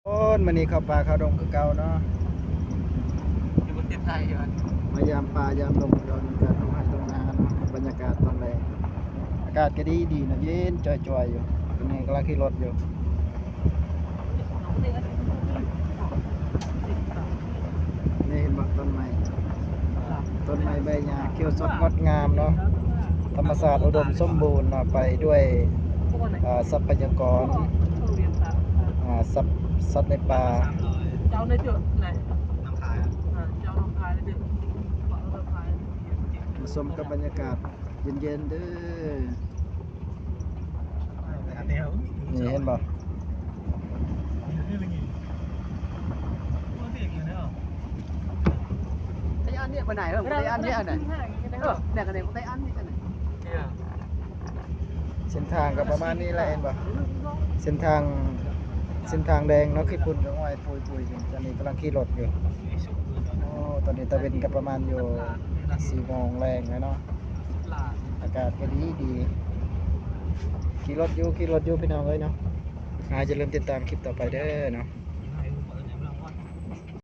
ຄົນ ມື້ນີ້ເຂົ້າປ່າເຂົ້າດົງຄືເກົ່າເນາະ ຢູ່ປະເທດໄທຢູ່ ມາຢາມປ່າຢາມດົງ ເຈົ້າ ນີ້ກະທົ່ງໄຮ່ທົ່ງນາເນາະ ບັນຍາກາດຕອນແລງ ອາກາດກະດີດີເນາະ ເຢັນຈ່ອຍໆຢູ່ ຕອນນີ້ກຳລັງຂີ່ລົດຢູ່ ນີ້ເຫັນບໍ່ ຕົ້ນໄມ້ ຕົ້ນໄມ້ໃບຫຍ້າຂຽວສົດງົດງາມເນາະ ທຳມະຊາດອຸດົມສົມບູນເນາະ ໄປດ້ວຍ ອາ ຊັບພະຍາກອນ ອາ ຊັບ ສັດໃນປ່າ ມາຊົມກັບບັນຍາກາດເຢັນໆເດີ. ນີ້ເຫັນບໍ່? ໄດ້ອັນນີ້ບໍ່ໄດ້ ເອີ ບໍ່ໄດ້ອັນນີ້ອັນນັ້ນ ເອີ ແຕ່ກໍໄດ້ ບໍ່ໄດ້ອັນນີ້ອັນນັ້ນ ເສັ້ນທາງກໍປະມານນີ້ແຫຼະ ເຫັນບໍ່? ເສັ້ນທາງ ເສັ້ນທາງແດງເນາະ ຂີ້ຝຸ່ນກໍຫ້ອຍປຸຍໆຢູ່ ຕອນນີ້ກຳລັງຂີ່ລົດຢູ່ ໂອ້ ຕອນນີ້ຕາເວັນກໍປະມານຢູ່ສີ່ໂມງແລງແລ້ວເນາະ ອາກາດກໍດີໆ ຂີ່ລົດຢູ່ ຂີ່ລົດຢູ່ ພີ່ນ້ອງເອີຍເນາະ ອ່າ ຢ່າລືມຕິດຕາມຄລິບຕໍ່ໄປເດີເນາະ.